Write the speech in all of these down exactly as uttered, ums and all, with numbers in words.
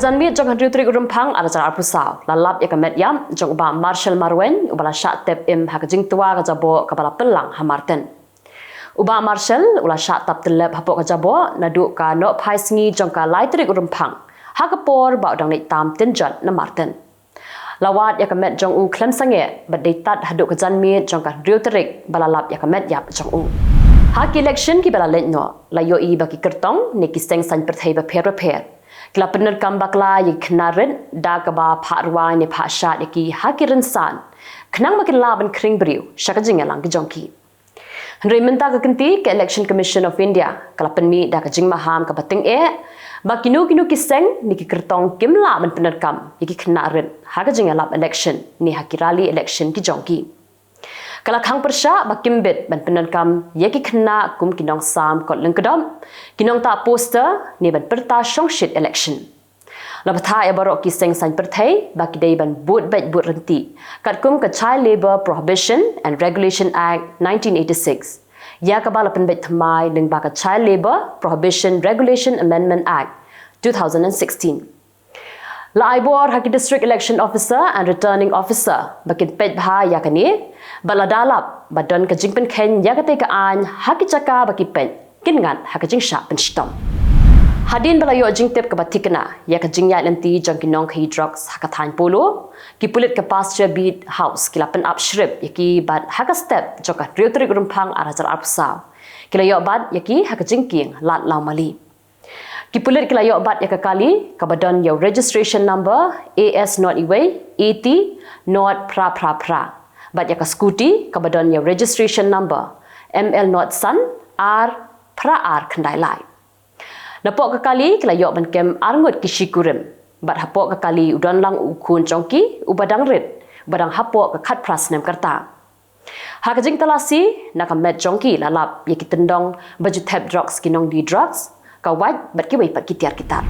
Janmiet jong ka hynriew tarik u Rymphang ar hajar arphew saw la lap ïa ka met ïap jong u Bah Marshall Marwein, uba la shah tep im ha ka jingtwa ka jaboh kaba la pynlang ha Marten. U Bah Marshall u la shah tap tyllep hapoh ka jaboh naduh ka nohphai sngi jong ka lai tarik u Rymphang, ha ka por ba u dang leit tam tynjot na Marten. La wad ïa ka met jong u khlem sangeh bad dei tad haduh ka janmiet jong ka hynriew tarik ba la lap ïa ka met ïap jong u. Ha ki election kiba la leit noh, la ïohi ba ki kyrtong ne ki seng saiñ pyrthei bapher bapher ki la pyndonkam bakla ïa ki khynnah rit da kaba phah rwai ne phah shad ïa ki ha ki rynsan, khnang ba kin lah ban khring briew sha ka jingïalang ki jong ki. Hynrei mynta ka kynti, ka Election Commission of India ka la pynmih da ka jingmaham kaba tyngeh ba kino kino ki seng ne ki kyrtong kim lah ban pyndonkam ïa ki khynnah rit ha ka jingïalap election ne ha ki rally election ki jong ki. Ka la khang pyrshah ba kim bit ban pyndonkam ïa ki khynnah kum ki nongsam kot lyngkdop, ki nongtah poster ne ban pyrta shongshit election. La bthah ïa baroh ki seng saiñ pyrthei ba ki dei ban bud beit bud ryntih katkum ka Child Labour Prohibition and Regulation Act nineteen eighty-six, ïa kaba la pynbeit thymmai lyngba ka Child Labour Prohibition Regulation Amendment Act two thousand and sixteen. La ai bor ha ki District Election Officer and Returning Officer ba kin peit bha ïa kane, bad lada lap ba don ka jingpynkheiñ ïa katei ka aiñ ha ki jaka ba ki peit, kin ngat ha ka jingshah pynshitom. Hadien ba la ïoh jingtip kaba thikna ïa ka jingïaid lynti jong ki nongkhaïi drugs ha ka thaiñ Polo, ki pulit ka Pasture Beat House ki la pynap shrip ïa ki bad ha ka step jong ka hynriew tarik u Rymphang ar hajar arphew saw ki la ïoh bat ïa ki ha ka jingkieng lad lawmali. Ki pulit ki la ïoh bat ïa ka kali kaba don ïa u registration number A S nought iwei A T nought phra phra phra, bad ïa ka scooty kaba don ïa u registration number M L nought san ar phra ar khyndai lai. Napoh ka kali ki la ïoh ban kem arngut ki shikurim, bad hapoh ka kali u don lang u khun jong ki uba dang rit, uba dang hapoh ka khatphra snem ka rta. Ha ka jingtalasi, na ka met jong ki la lap ïa ki tyndong ba ju thep drugs, ki nongdie drugs, ka wait bad kiwei pat ki tiar ki tar.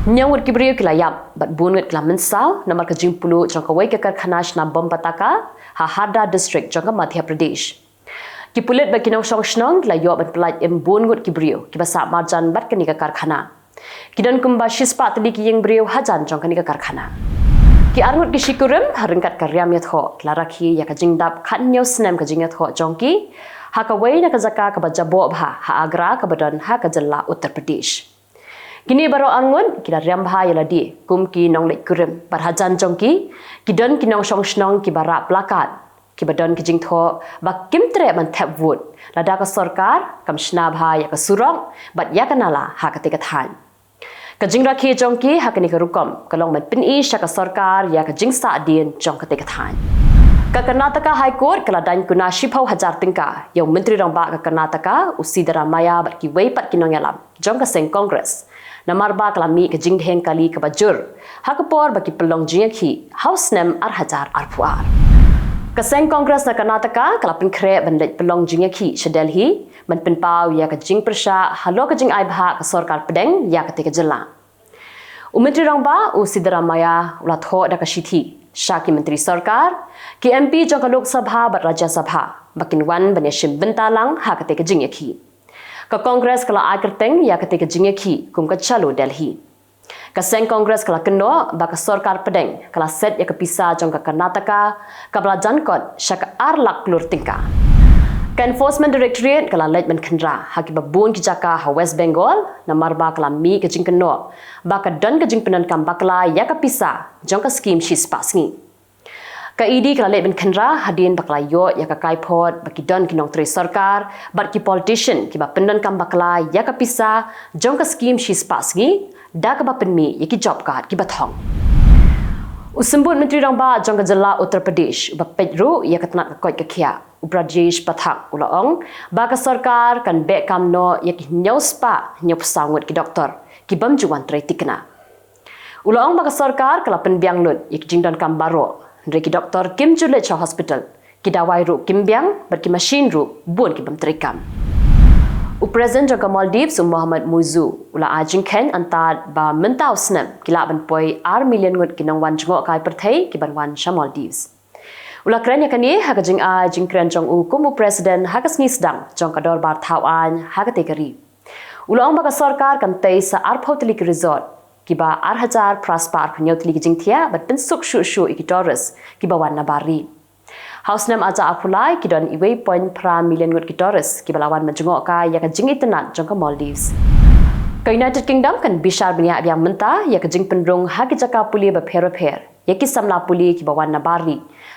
Hynñiew ngut ki briew ki la ïap bad bun ngut ki la mynsaw namar ka jingpluh jong kawei ka karkhana shna bom pataka ha Hardar District jong ka Madhya Pradesh. Ki pulit bad ki nongshong shnong ki la ïoh ban pyllait im bun ngut ki briew kiba sah marjan bad kane ka karkhana. Ki don kumba shispah tylli ki ïing briew hajan jong kane ka karkhana. Ki arngut ki shikurim ha ryngkat ka riam ïathoh ki la rakhe ïa ka jingdap khathynñiew snem ka jingïathoh jong ki ha kawei na ka jaka kaba jaboh bha ha Agra kaba don ha ka jylla Uttar Pradesh. Kine baroh arngut ki la riam bha ïa lade kum ki nongleit kurim bad hajan jong ki, ki don ki nongshong shnong kiba rah placard kiba don ki jingthoh ba kim treh ban thep vote lada ka sorkar kam shna bha ïa ka surok bad ïa ka nala ha katei ka thaiñ. Ka jingrakhe jong ki ha kane ka rukom ka long ban pyni sha ka sorkar ïa ka jingsahdien jong katei ka thaiñ. Ka Karnataka High Court ka la daiñ kuna shiphew hajar tyngka ïa u Myntri Rangbah ka Karnataka, u Siddaramaiah, bad kiwei pat ki nongïalam jong ka seng Congress, namar ba ka la mih ka jingdheng kali kaba jur ha ka por ba ki pynlong jingïakhih ha u snem ar hajar arphew ar. Ka seng Congress na Karnataka ka la pynkhreh ban leit pynlong jingïakhih sha Delhi ban pynpaw ïa ka jingpyrshah halor ka jingai bhah ka sorkar pdeng ïa katei ka jylla. U Myntri Rangbah u Siddaramaiah u la thoh da ka shithi sha ki myntri sorkar, ki M P jong ka Lok Sabha bad Rajya Sabha ba kin wan ban ïashim bynta lang ha katei ka jingïakhih. Ka Congress ka la ai kyrteng ïa katei ka jingïakhih kum ka Chalo Delhi. Ka seng Congress ka la kynnoh ba ka sorkar pdeng ka la set ïa ka pisa jong ka Karnataka kaba la jan kot sha ka ar lak klur tyngka. Ka Enforcement Directorate ka la leit ban khynra ha kiba bun ki jaka ha West Bengal namar ba ka la mih ka jingkynnoh ba ka don ka jingpyndonkam bakla ïa ka pisa jong ka skim shispah sngi. Ka E D ka la leit ban khynra hadien ba ka la ïoh ïa ka kaiphod ba ki don ki nongtrei sorkar bad ki politician kiba pyndonkam bakla ïa ka pisa jong ka skim shispah sngi da kaba pynmih ïa ki job card kiba thong. U Symbud Myntri Rangbah jong ka jylla Uttar Pradesh uba peit ruh ïa ka tnat ka koit ka khiah, u Brajesh Pathak, u la ong ba ka sorkar kan beh kam noh ïa ki hynñiew spah hynñiewphew saw ngut ki doktor ki bym ju wan trei thikna. U la ong ba ka sorkar ka la pynbiang lut ïa ki jingdonkam baroh, hynrei ki doktor kim ju leit sha hospital, ki dawai ruh kim biang bad ki mashin ruh bun ki bym treikam. U President jong ka Maldives, u Mohamed Muizzu, u la ai jingkheiñ antad ba mynta u snem ki lah ban poi ar million ngut ki nongwan jngohkai pyrthei ki ban wan sha Maldives. U la kren ïa kane ha ka jingai jingkren jong u kum u President ha ka sngi sdang jong ka dorbar thaw aiñ ha katei ka ri. U la ong ba ka sorkar kan tei sa arphew tylli ki resort kiba ar hajar phra spah arphew hynñiew tylli ki jingthiah bad pynsuk shuh shuh ïa ki tourist kiba wan na bar ri. Ha u snem ar hajar arphew lai ki don uwei point phra million ngut ki tourist kiba la wan mynjngoh kai ïa ka jingitynnad jong ka Maldives. Ka United Kingdom kan bishar bniah biang mynta ïa ka jingpynrung ha ki jaka pule bapher bapher ïa ki samla pule kiba wan na bar ri,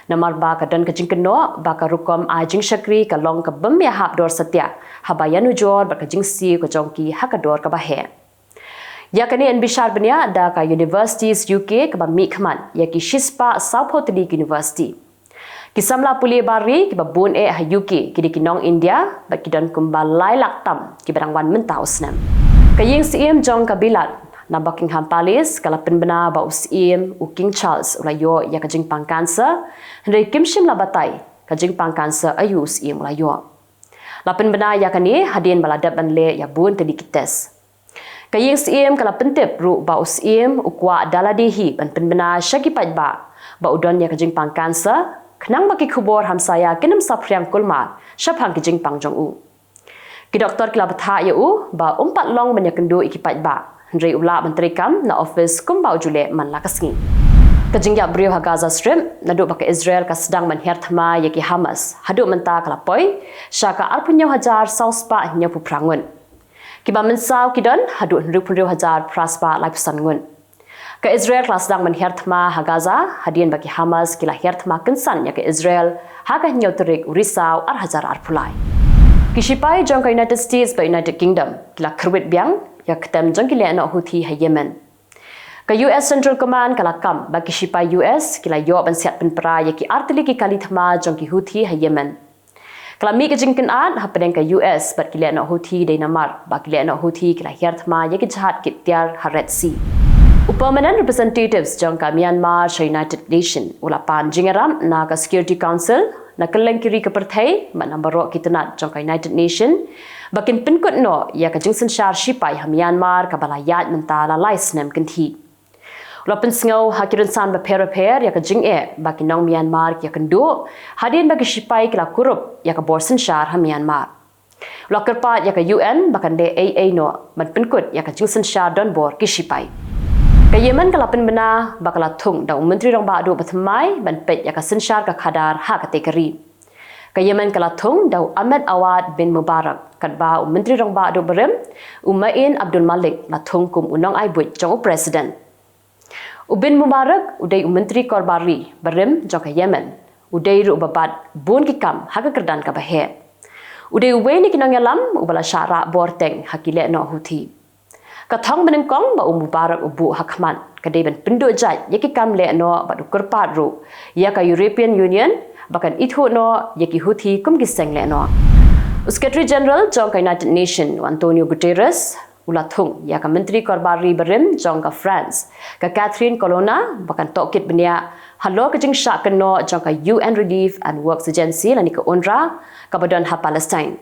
namar ba ka don ka jingkynnoh ba ka rukom ai jingshakri ka long ka bym ïahap dor satia haba ïanujor bad ka jingsiew ka jong ki ha ka dor kaba heh. Ïa kane yn bishar bniah da ka Universities U K kaba mihkhmat ïa ki shispah sawphew tylli ki university. Ki samla pule bar ri kiba bun eh ha U K ki dei ki nong India bad ki don kumba lai lak tam kiba dang wan mynta u snem. Ka ïing syiem jong ka Bilat na Buckingham Palace ka la pynbna ba u syiem u King Charles u la ïoh ïa ka jingpang cancer, hynrei kim shym la batai ka jingpang cancer aïu u syiem u la ïoh. La pynbna ïa kane hadien ba la dep ban leh ïa bun tylli ki test. Ka ïing syiem ka la pyntip ruh ba u syiem u kwah da lade hi ban pynbna sha ki paidbah ba u don ïa ka jingpang cancer, khnang ba ki khubor hamsaïa kin ym saphriang kulmar shaphang ki jingpang jong u. Ki doktor ki la bthah ïa u ba um pat long ban ïakynduh ïa ki paidbah, hynrei u lah ban treikam na office kumba u ju leh man la ka sngi. Ka jingïap briew ha Gaza Strip naduh ba ka Israel ka sdang ban hiar thma ïa ki Hamas haduh mynta ka la poi sha ka arphew hynñiew hajar saw spah hynñiewphew phra ngut. Kiba mynsaw ki don haduh hynriewphew hynriew hajar phra spah laiphew san ngut. Ka Israel ka la sdang ban hiar thma ha Gaza hadien ba ki Hamas ki la hiar thma kynsan ïa ka Israel ha ka hynñiew tarik u Risaw ar hajar arphew lai. Ki shipai jong ka United States bad United Kingdom ki la kyrwit biang ïa ka ktem jong ki lehnoh Houthi ha Yemen. Ka U S Central Command ka la kam ba ki shipai U S ki la ïoh ban siat pynpra ïa ki artylli ki kali thma jong ki Houthi ha Yemen. Ka la mih ka jingkynad hapdeng ka U S bad ki lehnoh Houthi dei namar ba ki lehnoh Houthi ki la hiar thma ïa ki jahaj kit tiar ha Red Sea. U Permanent Representatives jong ka Myanmar sha United Nation u la pan jingïarap na ka Security Council, na kylleng ki ri ka pyrthei bad na baroh ki tnat jong ka United Nation ba kin pynkut noh ïa ka jingsynshar shipai ha Myanmar kaba la ïaid mynta la lai snem kynthih. U la pynsngew ha ki rynsan bapher bapher ïa ka jingeh ba ki nong Myanmar ki ïakynduh hadien ba ki shipai ki la kurup ïa ka bor synshar ha Myanmar. U la kyrpad ïa ka U N ba kan leh ei ei noh ban pynkut ïa ka jingsynshar donbor ki shipai. Ka Yemen ka la pynbna ba ka la thung da u Myntri Rangbah Duh bathymmai ban peit ïa ka synshar ka khadar ha katei ka ri. Ka Yemen ka la thung da u Ahmed Awad bin Mubarak, katba u Myntri Rangbah Duh barim, u Ma'in Abdul Malik, la thung kum u nongai buit jong u President. U bin Mubarak u dei u Myntri Korbar Ri barim jong ka Yemen. U dei ruh uba bat bun ki kam ha ka kyrdan kaba heh. U dei uwei na ki nongïalam uba la shah rah bor teng ha ki lehnoh Houthi. Ka thong banyngkong ba u Mubarak u buh ha khmat ka dei ban pynduh jait ïa ki kam lehnoh bad u kyrpad ruh ïa ka European Union ba kan ithuh noh ïa ki Houthi kum ki seng lehnoh. U Secretary General jong ka United Nation, u Antonio Guterres, u la thung ïa ka Myntri Korbar Ri barim jong ka France, ka Catherine Colonna, ba kan tohkit bniah halor ka jingshah kynnoh jong ka U N Relief and Works Agency lane ka UNRWA kaba don ha Palestine.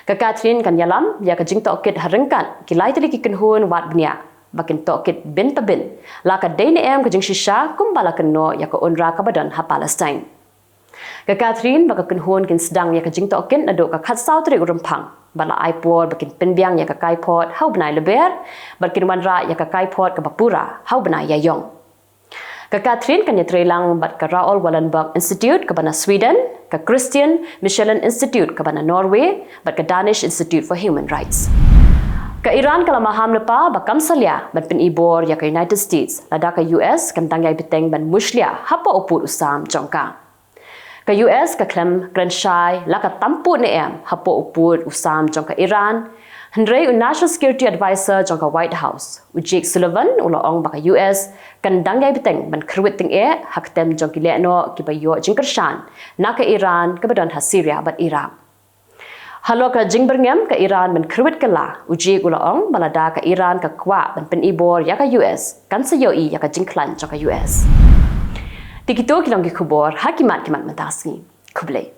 Ka Catherine kan ïalam ïa ka jingtohkit ha ryngkat ki lai tylli ki kynhun wad bniah ba kin tohkit bin pa bin la ka dei ne em ka jingshisha kumba la kynnoh ïa ka UNRWA kaba don ha Palestine. Ka Catherine bad ka kynhun kin sdang ïa ka jingtohkit naduh ka khatsaw tarik u Rymphang bad la ai por ba kin pynbiang ïa ka kaiphod ha u bnai Lber bad kin wanrah ïa ka kaiphod kaba pura ha u bnai Ïaïong. Ka Catherine kan ïatreilang bad ka Raoul Wallenberg Institute kaba na Sweden, ka Christian Mechelen Institute kaba na Norway bad ka Danish Institute for Human Rights. Ka Iran ka la maham lypa ba kam salia ban pynibor ïa ka United States lada ka U S kan dang ïai bteng ban mushlia hapoh u pud u sam jong ka. Ka U S ka khlem kren shai la ka tam pud ne em hapoh u pud u sam jong ka Iran. Hynrei u National Security Advisor jong ka White House, u Jake Sullivan, u la ong ba ka U S kan dang ïai bteng ban kyrwit tyngeh ha ktem jong ki lehnoh kiba ïoh jingkyrshan na ka Iran kaba don ha Syria bad Iraq. Halor ka jingbyrngem ka Iran ban kyrwit kylla, u Jake u la ong ba lada ka Iran ka kwah ban pynibor ïa ka U S, kan sa ïohi ïa ka jingkhlaiñ jong ka U S. Te kito ki long ki khubor ha ki mat ki mat mynta ka sngi. Khublei.